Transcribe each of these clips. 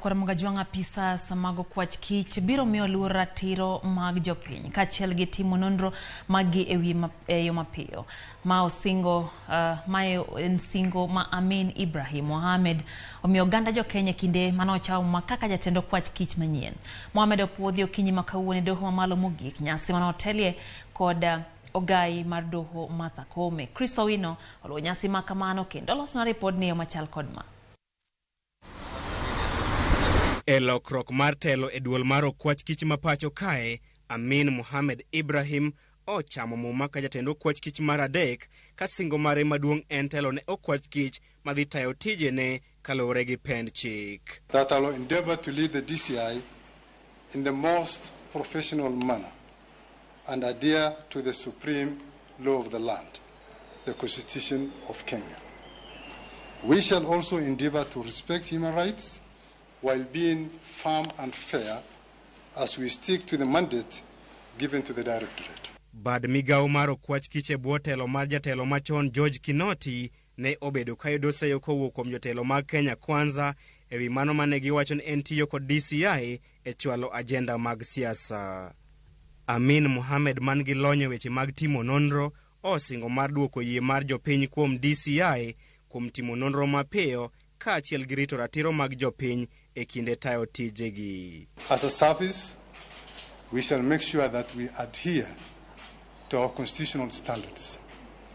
Nyakwar Mogajwang' apisas mag okwach kich biro miyo luor ratiro mag jopiny kaachiel gi timo nonro maggi e wi e yo mapiyo. Ma osingo mae en singo ma Amin Ibrahim Mohamed omiyo oganda jo Kenya e kinde mane ochawo ma kaka jatend okwach kich manyien. Mohamed opuodhi okinyi ma kawuono e doho mamalo mogik nyasi mane otelie kod ogai mar doho Martha Koome. Chris Owino oluwo nyasi ma kamano kendo olosona ripodni e yo machal kod ma. E lokruok mar telo e duol mar okwach kich ma pacho kae, Amin Mohamed Ibrahim ochamo muma ka jatend okwach kich mar adek ka singo mare maduong' en telo ne okwach kich madhi tayo tijene kaluwore gi pend chik. That I will endeavor to lead the DCI in the most professional manner and adhere to the supreme law of the land, the Constitution of Kenya. We shall also endeavor to respect human rights while being firm and fair as we stick to the mandate given to the Directorate. Bad migawo mar okwach kich e bwo telo mar jatelo machon George Kinoti ne obedo kayudo seyo kowuok kuom jotelo mag Kenya Kwanza ewi mano mane giwacho ni en tiyo kod DCI e chwalo ajenda mag siasa. Amin Mohamed man gi lony e weche mag timo nonro osingo mar duoko yie mar jopiny kuom DCI kuom timo nonro mapiyo kaachiel gi rito ratiro mag jopiny e kinde tayo tijegi. As a service, we shall make sure that we adhere to our constitutional standards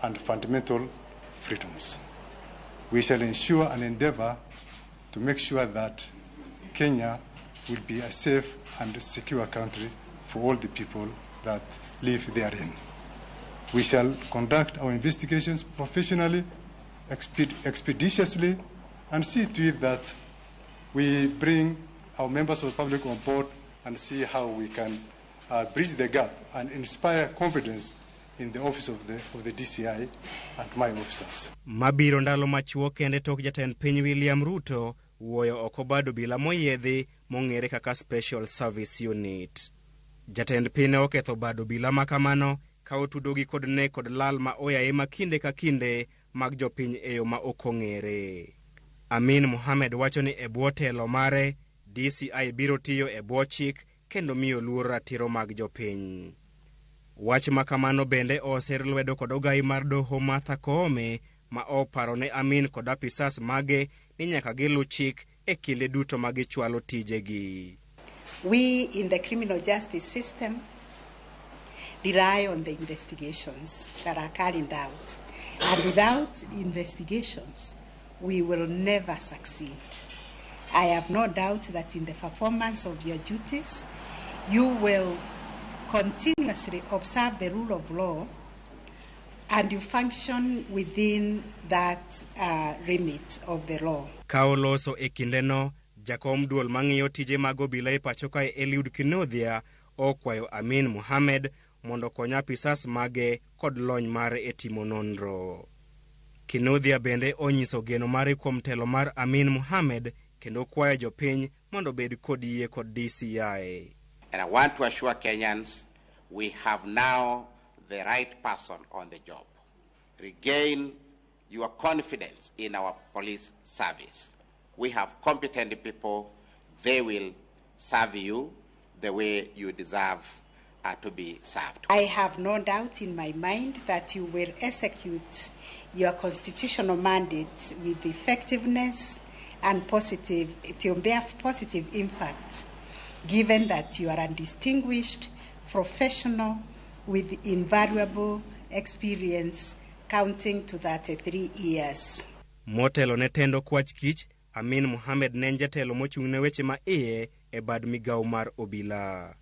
and fundamental freedoms. We shall ensure and endeavor to make sure that Kenya will be a safe and secure country for all the people that live therein. We shall conduct our investigations professionally, expeditiously, and see to it that we bring our members of the public on board and see how we can bridge the gap and inspire confidence in the office of the DCI and my officers. Mabiro ndalo machuok kende tok jatend piny William Ruto wuoyo oko bad obila moyiedhi mong'ere kaka Special Service Unit. Jatend piny ne oketho bad obila ma kamano ka otudogi kod nek kod lal ma oyaye ma kinde ka kinde mag jopiny e yo ma ok ong'ere. Amin Mohamed wacho ni e bwo telo mare DCI biro tiyo e bwo chik kendo miyo luor ratiro mag jopiny. Wach ma kamano bende oser lwedo kod ogai mar doho Martha Koome ma oparo ne Amin kod apisas mage ni nyaka gilu chik e kinde duto ma gichwalo tijegi. We in the criminal justice system rely on the investigations that are carried out. And without investigations, we will never succeed. I have no doubt that in the performance of your duties, you will continuously observe the rule of law and you function within that remit of the law. Ka oloso e kindeno, jakom duol mang'iyo tije mag obila e pacho kae Eliud Kinuthia okwayo Amin Mohamed mondo okony apisas mage kod lony mare e timo nonro. Kinuthia bende onyiso geno mare kuom telo mar Amin Mohamed kendo kwayo jopiny mondo obed kod yie kod DCI. And I want to assure Kenyans we have now the right person on the job. Regain your confidence in our police service. We have competent people. They will serve you the way you deserve to be served. I have no doubt in my mind that you will execute your constitutional mandate with effectiveness and positive, it will bear positive impact, given that you are a distinguished professional with invaluable experience counting to 33 years. Motelo ne tendo kwach kich, Amin Mohamed ne en jatelo mochung' ne weche ma iye e bad migawo mar obila.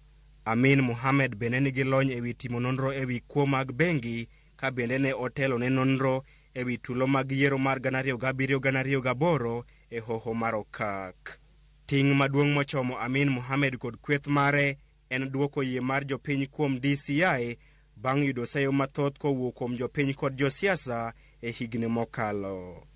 Amin Mohamed bende nigi lony ewi timo nonro ewi kuo mag bengi ka bende ne otelo ne nonro ewi tulo mag yiero mar 2007-2008 e hoho mar Okak. Ting' maduong' mochomo Amin Mohamed kod kweth mare en duoko yie mar jopiny kuom DCI bang' yudo seyo mathoth kowuok kuom jopiny kod josiasa e higni mokalo.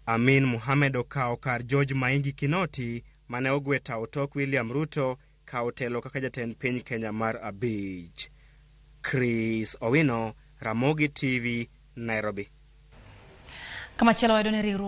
Amin Mohamed okawo kar George Maingi Kinoti mane ogwe tao tok William Ruto kawo telo kaka jatend piny Kenya mar abich. Chris Owino, Ramogi TV, Nairobi. Kamachielo wayudo ni riwruok